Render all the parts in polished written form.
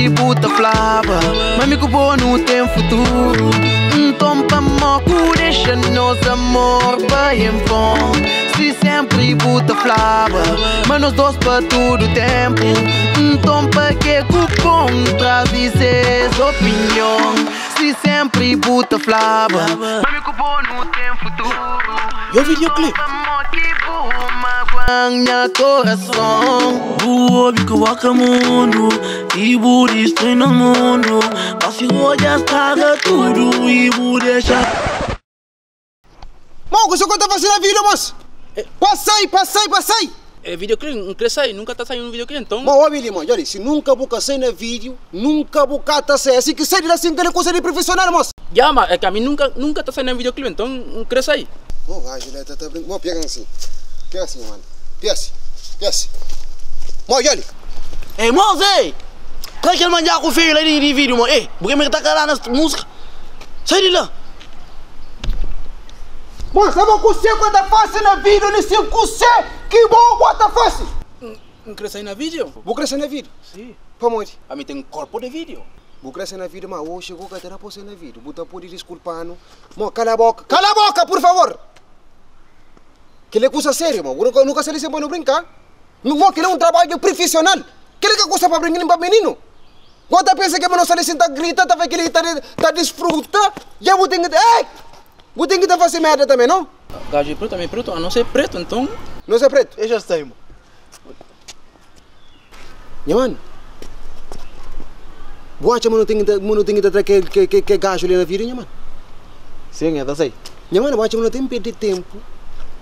sempre bu ta flaba Ma mi ku bo nu ten futuru Nton pamó ku dexa nos amor bai en von Si sempre bu ta flaba Ma nos dos pa tudu tempu Nton pake ku pon tras di ses opinion Si sempre bu ta flaba Ma mi ku bo nu ten futuru Yo videoclip. Pamó ki bu maguan nha korason Bu obi ku boka mundu I bu distrui nos mundu Gosi odja straga tudu I bu dexa Mo, ku so ta fasi na video, mos? Passai, passai, passai! É videoclip, N kre sai, nunka ta sai un videoclip, então. Mo, obi li, mo, olha, se nunka bu ka sai na vídeo, nunka bu ka ta sai. Assim que sai de lá, assim que ele coisa de profissional, mos. Ya, mas é que a mim nunca, nunca tá saindo em videoclip, então N kre sai. Mo, gajo, ele tá, tá brincando. Mo, pega assim. Pega assim, mano. Pega assim, pega assim. Mo, olha. Ei, moço, ei! Qual é aquele manjaco feio lá de, de vídeo, mano? Ei, porque me tá calando essa música? Sai de lá! Mo, sabe o que você tá fazendo na vídeo, nesse que você, que bom, bota fácil. N kre sai na vídeo? Vou crescer na vídeo. Sim. Como onde? A mim tem um corpo de vídeo. Vou crescer na vida, mas hoje chegou que terá você na vida. Buta pode desculpar, não. Mo, cala a boca. Cala a boca, por favor! Que ele é coisa séria, mo. Nunca, nunca se disse para não brincar. Não vou querer um trabalho profissional. Que ele que custa para brincar para menino. Quando pensa que não se tá grita, tá que ele tá tá desfruta, já vou ter que ei! Vou ter que tá fazer merda também, não? Gajo é preto, também preto, a não ser preto, então. Não é preto. Eu já sei, mano. Nha mano. Boa, mano, tem que mano tem que trazer que que que gajo ali na vida, nha mano. Sim, é, tá sei. Nha mano, boa, mano, tem que perder tempo.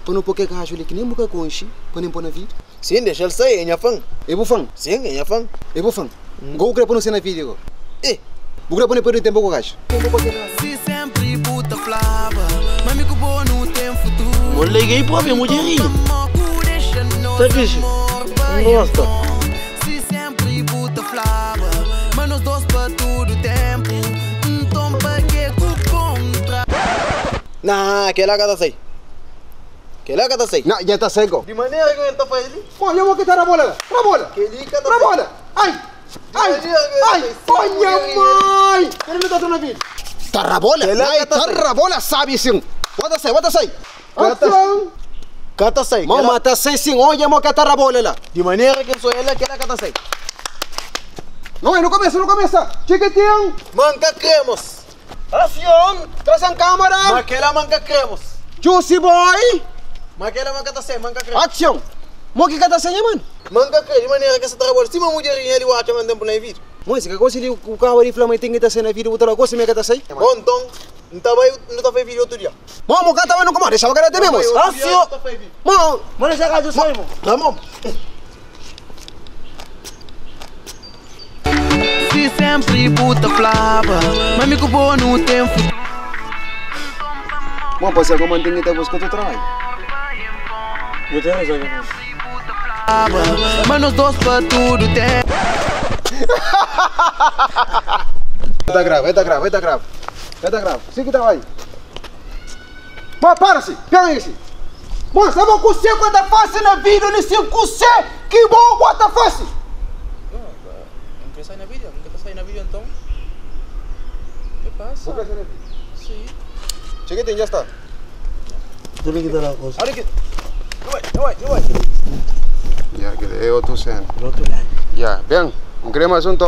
Para não pôr que gajo ali que nem buca conche, para nem pôr na vida. Sim, deixa ele sair, é minha fã. Eu vou fã, Sim, é minha fã. eu vou fã. Gol querer pôr no cena vídeo. Ei, Vou querer pôr perder tempo com o gajo. Se sempre bu ta flaba Ma mi ku bo nu ten futuru vou liguei pra ver, mulherinha. Pamó ku dexa nos Tá fixe? amor bai Não gosta. en von Se sempre bu ta flaba Ma nos dos pa tudu tempu Nton pake ku kontra Não, aquela que tá sei. Aquela que tá sei. Não, já tá seco. De maneira que ele tá fazendo. Pô, eu vou quitar a bola. Pra bola. Que ele tá Pra bola. Ai! Ai! Ai! Olha, mãe! Ele não tá na vida. Tarrabola! Ai, tarrabola sabe sim. Bota sai, bota sai. Ação! Cata sei. Mama, tá sem sim. Olha, mo que tarrabola lá. De maneira que sou ela, aquela que tá sei. Não, é, não começa, não começa. Chiquitinho. Manca cremos. Ação! Traz a câmera. Aquela manca cremos. Juicy boy. Aquela manca tá sem, manca cremos. Ação! Mo que tá sem, mano? Manca cremos, de maneira que essa tarrabola. Se uma mulherinha ali, o acha mandando por aí vídeo. Moça, que coisa ali, o carro ali, flama, tem que tá sem na vida, botar a coisa, me que tá sem. Bom, então, não tá vai, não tá fazendo vídeo outro dia. Mo, mo, cata, não como, deixa eu cara também, moço. Ação! Mo, Mano, já gajo sai, mano. Tá bom. Se sempre bu ta flaba Ma mi ku bo nu ten futuru mo, passa como tem que tá buscando outro trabalho. Eu tenho razão, mano. Ma nos dos pa tudu tempu Tá grave, tá grave, tá grave. Tá grave. Sim que tá aí. Mo, para-se, pega esse. Mo, sabe o que você quando faz na vida, nesse que você, que bom, bota fácil. Não quer sair na vídeo, nunca tá saindo na vídeo, então. Que passa? Sim. Chiquitinho, já está. Tem que dar a coisa. Olha aqui. Vai, vai, vai. Já, que é outro cena. Do outro lado. Já, bem, não queremos mais um tom.